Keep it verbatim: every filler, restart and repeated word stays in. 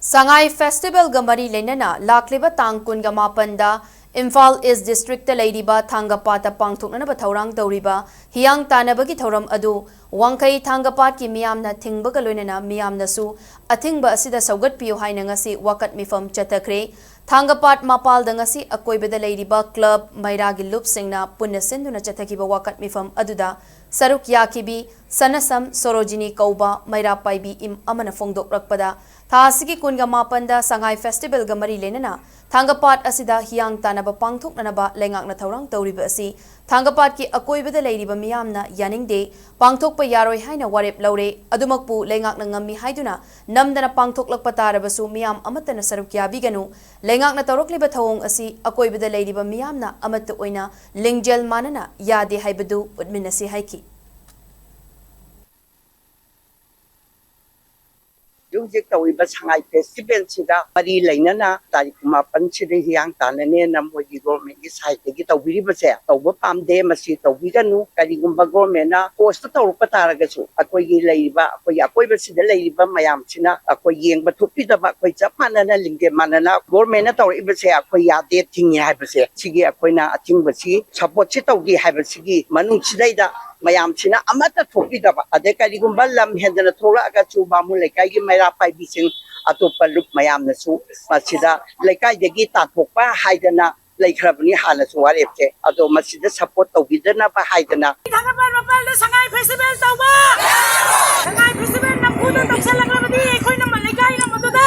ꯁꯉꯥꯏ ꯐꯦꯁꯇꯤꯚꯦꯜꯒ ꯃꯔꯤ ꯂꯩꯅꯅ ꯂꯥꯛꯂꯤꯕ ꯇꯥꯡ ꯀꯨꯟꯒ ꯃꯥꯄꯟꯗ ꯏꯝꯐꯥꯜ ꯏꯁ ꯗꯤꯁꯇ꯭ꯔꯤꯛꯇ ꯂꯩꯔꯤꯕ ꯊꯥꯡꯒꯄꯥꯠꯇ ꯄꯥꯡꯊꯣꯛꯅꯅꯕ ꯊꯧꯔꯥꯡ ꯇꯧꯔꯤꯕ ꯍꯤꯌꯥꯡ ꯇꯥꯟꯅꯕꯒꯤ ꯊꯧꯔꯝ ꯑꯗꯨ ꯋꯥꯡꯈꯩ ꯊꯥꯡꯒꯄꯥꯠꯀꯤ ꯃꯤꯌꯥꯝꯅ ꯊꯤꯡꯕꯒ ꯂꯣꯏꯅꯅ ꯃꯤꯌꯥꯝꯅꯁꯨ ꯑꯊꯤꯡꯕ ꯑꯁꯤꯗ ꯁꯧꯒꯠꯄꯤꯌꯨ ꯍꯥꯏꯅ ꯉꯁꯤ ꯋꯥꯀꯠ ꯃꯤꯐꯝ ꯆꯠꯊꯈ꯭ꯔꯦ꯫ ꯊꯥꯡꯒꯄꯥꯠ ꯃꯄꯥꯜꯗ ꯉꯁꯤ ꯑꯀꯣꯏꯕꯗ ꯂꯩꯔꯤꯕ ꯀ꯭ꯂꯕ, ꯃꯩꯔꯥꯒꯤ ꯂꯨꯞꯁꯤꯡꯅ ꯄꯨꯟꯅ ꯁꯤꯟꯗꯨꯅ ꯆꯠꯊꯈꯤꯕ ꯋꯥꯀꯠ ꯃꯤꯐꯝ ꯑꯗꯨꯗ ꯁꯔꯨꯛ ꯌꯥꯈꯤꯕꯤ ꯁꯅꯁꯝ ꯁꯣꯔꯣꯖꯤꯅꯤ ꯀꯧꯕ ꯃꯩꯔꯥ ꯄꯥꯏꯕꯤ ꯏꯝ ꯑꯃꯅ ꯐꯣꯡꯗꯣꯛꯂꯛꯄꯗ, ꯊꯥ ꯑꯁꯤꯒꯤ ꯀꯨꯟꯒ ꯃꯥꯄꯟꯗ ꯁꯉꯥꯏ ꯐꯦꯁꯇꯤꯚꯦꯜꯒ ꯃꯔꯤ ꯂꯩꯅꯅ ꯊꯥꯡꯒꯄꯥꯠ ꯑꯁꯤꯗ ꯍꯤꯌꯥꯡ ꯇꯥꯟꯅꯕ ꯄꯥꯡꯊꯣꯛꯅꯅꯕ ꯂꯩꯉꯥꯛꯅ ꯊꯧꯔꯥꯡ ꯇꯧꯔꯤꯕ ꯑꯁꯤ ꯊꯥꯡꯒꯄꯥꯠꯀꯤ ꯑꯀꯣꯏꯕꯗ ꯂꯩꯔꯤꯕ ꯃꯤꯌꯥꯝꯅ ꯌꯥꯅꯤꯡꯗꯦ, ꯄꯥꯡꯊꯣꯛꯄ ꯌꯥꯔꯣꯏ ꯍꯥꯏꯅ ꯋꯥꯔꯦꯞ ꯂꯧꯔꯦ꯫ ꯑꯗꯨꯃꯛꯄꯨ ꯂꯩꯉꯥꯛꯅ ꯉꯝꯃꯤ ꯍꯥꯏꯗꯨꯅ ꯅꯝꯗꯅ ꯄꯥꯡꯊꯣꯛꯂꯛꯄ ꯇꯥꯔꯕꯁꯨ ꯃꯤꯌꯥꯝ ꯑꯃꯠꯇꯅ ꯁꯔꯨꯛ ꯌꯥꯕꯤꯒꯅꯨ꯫ ꯂꯩꯉꯥꯛꯅ ꯇꯧꯔꯛꯂꯤꯕ ꯊꯧꯑꯣꯡ ꯑꯁꯤ ꯑꯀꯣꯏꯕꯗ ꯂꯩꯔꯤꯕ ꯃꯤꯌꯥꯝꯅ ꯑꯃꯠꯇ ꯑꯣꯏꯅ ꯂꯤꯡꯖꯦꯜ ꯃꯥꯟꯅꯅ ꯌꯥꯗꯦ ꯍꯥꯏꯕꯗꯨ ꯎꯠꯃꯤꯟꯅꯁꯤ ꯍꯥꯏꯈꯤ꯫ ꯍꯧꯖꯤꯛ ꯍꯧꯖꯤꯛ ꯇꯧꯔꯤꯕ ꯁꯉꯥꯏ ꯐꯦꯁꯇꯤꯚꯦꯜꯁꯤꯗ ꯃꯔꯤ ꯂꯩꯅꯅ ꯇꯥꯔꯤꯛ ꯀꯨꯟꯃꯥꯄꯟꯁꯤꯗ ꯍꯤꯌꯥꯡ ꯇꯥꯟꯅꯅꯦꯅ ꯃꯣꯏꯒꯤ ꯒꯣꯔꯃꯦꯟꯒꯤ ꯁꯥꯏꯠꯇꯒꯤ ꯇꯧꯕꯤꯔꯤꯕꯁꯦ ꯇꯧꯕ ꯄꯥꯝꯗꯦ꯫ ꯃꯁꯤ ꯇꯧꯕꯤꯒꯅꯨ꯫ ꯀꯔꯤꯒꯨꯝꯕ ꯒꯣꯔꯃꯦꯟꯅ ꯐꯣꯔꯁꯇ ꯇꯧꯔꯛꯄ ꯇꯥꯔꯒꯁꯨ ꯑꯩꯈꯣꯏꯒꯤ ꯂꯩꯔꯤꯕ, ꯑꯩꯈꯣꯏꯒꯤ ꯑꯀꯣꯏꯕꯁꯤꯗ ꯂꯩꯔꯤꯕ ꯃꯌꯥꯝꯁꯤꯅ ꯑꯩꯈꯣꯏ ꯌꯦꯡꯕ ꯊꯣꯛꯄꯤꯗꯕ, ꯑꯩꯈꯣꯏ ꯆꯞ ꯃꯥꯟꯅꯅ ꯂꯤꯡꯖꯦꯜ ꯃꯥꯟꯅꯅ ꯒꯣꯔꯃꯦꯟꯅ ꯇꯧꯔꯛꯏꯕꯁꯦ ꯑꯩꯈꯣꯏ ꯌꯥꯗꯦ, ꯊꯤꯡꯉꯦ ꯍꯥꯏꯕꯁꯦ ꯁꯤꯒꯤ ꯑꯩꯈꯣꯏꯅ ꯑꯊꯤꯡꯕꯁꯤ ꯁꯄꯣꯔꯠꯁꯤ ꯇꯧꯒꯦ ꯍꯥꯏꯕꯁꯤꯒꯤ ꯃꯅꯨꯡꯁꯤꯗꯩꯗ ꯃꯌꯥꯝꯁꯤꯅ ꯑꯃꯠꯇ ꯊꯣꯛꯄꯤꯗꯕ, ꯑꯗꯩ ꯀꯔꯤꯒꯨꯝꯕ ꯂꯝ ꯍꯦꯟꯗꯅ ꯊꯣꯛꯂꯛꯑꯒꯁꯨ ꯕꯥꯃꯣꯟ ꯂꯩꯀꯥꯏꯒꯤ ꯃꯩꯔꯥ ꯄꯥꯏꯕꯤꯁꯤꯡ ꯑꯇꯣꯞꯄ ꯂꯨꯞ ꯃꯌꯥꯝꯅꯁꯨ ꯃꯁꯤꯗ ꯂꯩꯀꯥꯏꯗꯒꯤ ꯇꯥꯟꯊꯣꯛꯄ ꯍꯥꯏꯗꯅ ꯂꯩꯈ꯭ꯔꯕꯅꯤ ꯍꯥꯟꯅꯁꯨ ꯋꯥꯔꯦꯞꯁꯦ꯫ ꯑꯗꯣ ꯃꯁꯤꯗ ꯁꯄꯣꯔꯠ ꯇꯧꯕꯤꯗꯅꯕ ꯍꯥꯏꯗꯅ ꯊꯥꯡꯒꯄꯥꯠ ꯃꯄꯥꯜꯗ ꯁꯉꯥꯏ ꯐꯦꯁꯇꯤꯚꯦꯜ ꯇꯧꯕ, ꯁꯉꯥꯏ ꯐꯦꯁꯇꯤꯚꯦꯜ ꯅꯝꯐꯨꯗ ꯇꯧꯁꯜꯂꯛꯂꯕꯗꯤ ꯑꯩꯈꯣꯏꯅ ꯂꯩꯀꯥꯏꯅ ꯃꯗꯨꯗ